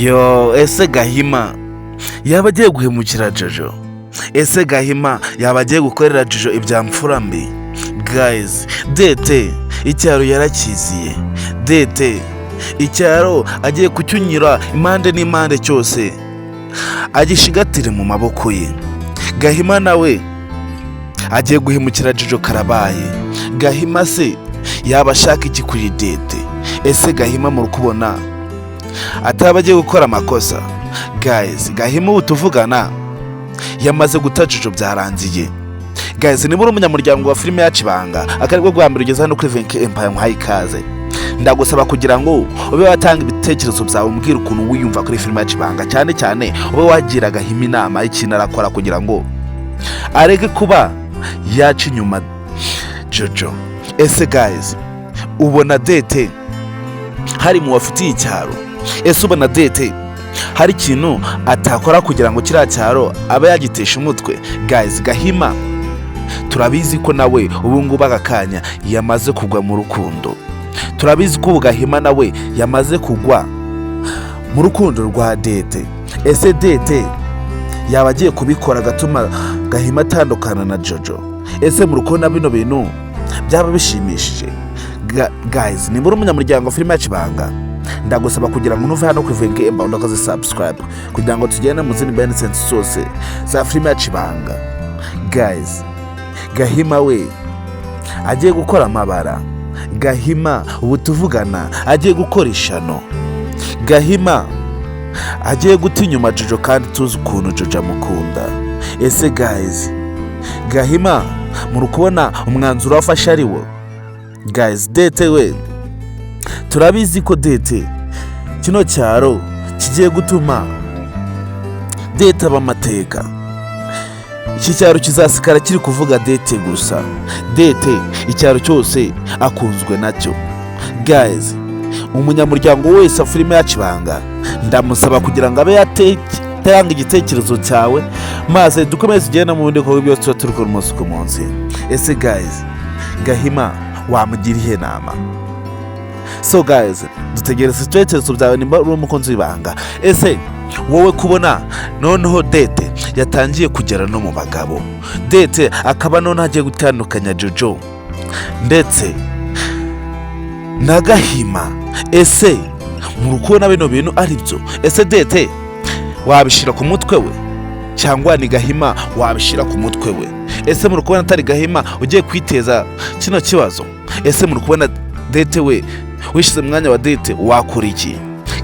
Yo, ese Gahima yaba agiye guhemukira Jojo? Ese Gahima yaba agiye gukorera Jojo ibya mfura mbi? Guys, Dete icyaro yarakiziye. Dete icyaro agiye kucyunyura impande n'impande cyose, agishigatire mu maboko ye. Gahima nawe agiye guhemukira Jojo, karabaye. Gahima se yaba ashaka iki kuri Dete? Ese Gahima muri kubona ataba agiye gukora amakosa? Guys, Gahima ubu tuvugana yamaze guta Jojo, byarangiye. Guys, niba uri umunyamuryango wa filime yacu Ibanga, akaribwo bwa mbere ugeze hano kuri Venke Empire, muhaye ikaze. Ndagusaba kugira ngo ube watanga ibitekerezo byawe, umbwire ukuntu wiyumva kuri filime yacu Ibanga, cyane cyane ube wagira Gahima inama y'ikintu arakora kugira ngo areke kuba yaca inyuma Jojo. Ese guys, ubona Dete hari mu bafitiye icyaro? Ese ubona Dete hari ikintu atakora kugira ngo kiriya cyaro abe yagitesha umutwe? Guys, Gahima turabizi ko nawe ubu ngubu aka kanya yamaze kugwa mu rukundo. Turabizi ko ubu Gahima nawe yamaze kugwa mu rukundo rwa Dete. Ese Dete yaba agiye kubikora agatuma Gahima atandukana na Jojo? Ese muri kubona bino bintu byaba bishimishije? Guys, niba uri umunyamuryango wa filime yacu Ibanga, ndagusaba kugira ngo ntuve hano kuri Venke Empire udakoze subscribe, kugira ngo tugende mu zindi benefits zose za filime yacu Ibanga. Guys, Gahima we agiye gukora amabara. Gahima ubu tuvugana agiye gukora ishano. Gahima agiye guta inyuma Jojo, kandi tuzi ukuntu Jojo amukunda. Ese guys, Gahima muri kubona umwanzuro wafashe ari wo? Guys, Dete we turabizi ko Dete kino cyaro kigiye gutuma Dete aba amateka. Iki cyaro kizasigara kiri kuvuga Dete gusa. Dete icyaro cyose akunzwe nacyo. Guys, umunyamuryango wese wa filime yacu Ibanga, ndamusaba kugira ngo abe yatanga igitekerezo cyawe, maze dukomeze tugende mu bindi bikorwa byose tuba turi gukora umunsi ku munsi. Ese guys, Gahima wamugira ihe nama? So guys, dutegereze ibitekerezo byawe nimba uri umukunzi w'Ibanga. Ese wowe kubona noneho Dete yatangiye kugera no mu bagabo, Dete akaba noneho agiye gutandukanya Jojo ndetse na Gahima, ese muri kubona bino bintu ari byo? Ese Dete wabishyira ku mutwe we, cyangwa ni Gahima wabishyira ku mutwe we? Ese muri kubona atari Gahima ugiye kwiteza kino kibazo? Ese muri kubona Dete we, wishyize mu mwanya wa Dete, wakora iki?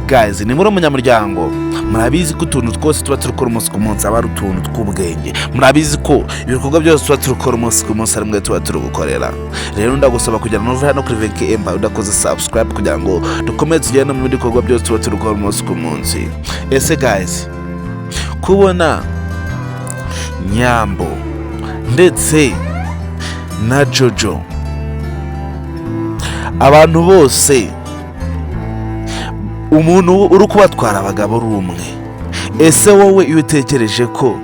Guys, ni muri umunyamuryango, murabizi ko utuntu twose tuba turi gukora umunsi ku munsi aba ari utuntu tw'ubwenge. Murabizi ko ibikorwa byose tuba turi gukora umunsi ku munsi ari mwe tuba turi gukorera. Rero ndagusaba kugira ngo uve hano kuri Venke Empire udakoze subscribe, kugira ngo dukomeze tugende mu bindi bikorwa byose tuba turi gukora umunsi ku munsi. Ese guys, kubona Nyambo ndetse na Jojo, abantu bose umuntu uri kubatwara abagabo ari umwe, ese wowe iyo utekereje ko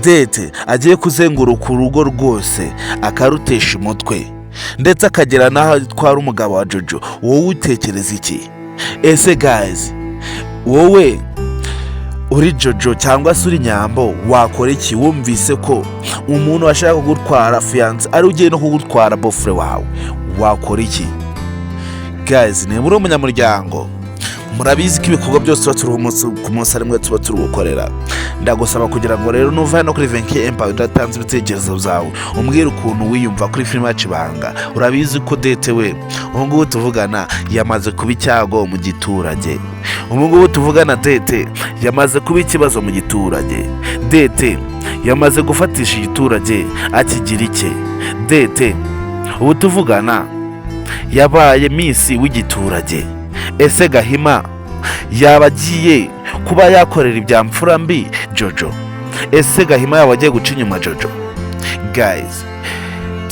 Dete agiye kuzenguruka urugo rwose akarutesha umutwe, ndetse akagera n'aho atwara umugabo wa Jojo, wowe utekereza iki? Ese guys, wowe uri Jojo cyangwa se uri Nyambo, wakora iki wumvise ko umuntu ashaka kugutwara fiancé ari ugiye no kugutwara beau-frère wawe? Wakora iki? Guys, niba uri umunyamuryango, murabizi ko ibikorwa byose tuba turi umunsi ku munsi ari mwe tuba turi gukorera. Ndagusaba kugira ngo rero nuva hano kuri Venke Empire udatanze ibitekerezo byawe, umbwire ukuntu wiyumva kuri filime yacu Ibanga. Urabizi ko Dete we ubu ngubu tuvugana yamaze kuba icyago mu giturage. Ubu ngubu tuvugana Dete yamaze kuba ikibazo mu giturage. Dete yamaze gufatisha igiturage akigira icye. Dete ubu tuvugana yabaye miss w'igiturage. Ese Gahima yaba agiye kuba yakorera ibya mfura mbi Jojo? Ese Gahima yaba agiye guca inyuma Jojo? Guys,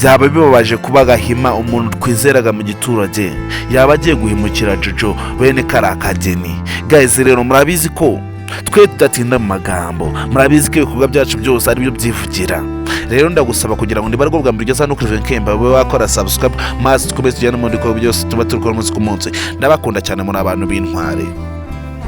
byaba bibabaje kuba Gahima, umuntu twizeraga mu giturage, yaba agiye guhemukira Jojo bene kariya kageni. Guys, rero murabizi ko twe tudatinda mu magambo. Murabizi ko ibikorwa byacu byose ari byo byivugira. Rero ndagusaba kugira ngo niba aribwo bwa mbere ugeze hano kuri Venke Empire, ube wakora subscribe, maze dukomeze tugende mu bikorwa byose tuba turi gukora umunsi ku munsi. Ndabakunda cyane, muri abantu b'intwari.